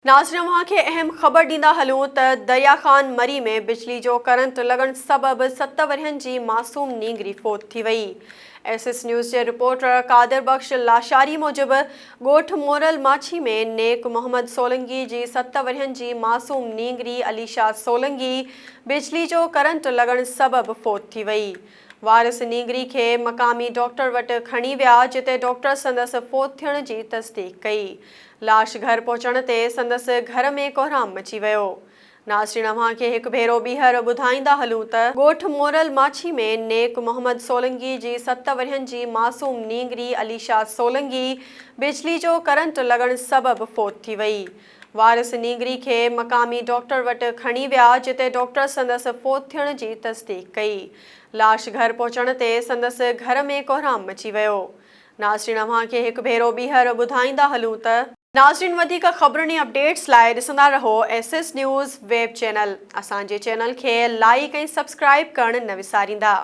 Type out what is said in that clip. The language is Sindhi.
ناظرين اوهان کي اهم خبر ڏيندا هلون ته دريا خان مري ۾ بجلي جو ڪرنٽ لڳڻ سبب ست ورهين جي معصوم نينگري فوت ٿي وئي. ايس ايس نيوز جي رپورٽر قادر بخش لاشاري موجب ڳوٺ مورل ماڇي ۾ نيڪ محمد سولنگي جي ست ورهين جي معصوم نينگري عليشا سولنگي بجلي جو ڪرنٽ لڳڻ سبب فوت ٿي وئي. وارث نينگري کي مقامي ڊاڪٽر وٽ کڻي ويا جتي ڊاڪٽر سندس فوت ٿيڻ جي تصديق ڪئي. لاش گهر پهچڻ تي سندس گهر ۾ ڪهرام مچي ويو. ناظرين اوهان کي هڪ ڀيرو ٻيهر ٻڌائيندا هلون ته ڳوٺ مورل ماڇي ۾ نيڪ محمد سولنگي جي ست ورهين جي معصوم نينگري عليشا سولنگي بجلي جو ڪرنٽ لڳڻ سبب فوت ٿي وئي. وارث نينگري کي مقامي ڊاڪٽر وٽ کڻي ويا جتي ڊاڪٽر سندس فوت ٿيڻ جي تصديق ڪئي. لاش گهر پهچڻ تي سندس گهر ۾ ڪهرام مچي ويو. ناظرين اوهان کي هڪ ڀيرو ٻيهر ٻڌائيندا هلون ته. ناظرين وڌيڪ خبرن ۽ اپڊيٽس لاء ڏسندا رهو S S news web channel اسان جي چينل کي لائيڪ ۽ سبسڪرائيب ڪرڻ نه وساريندا.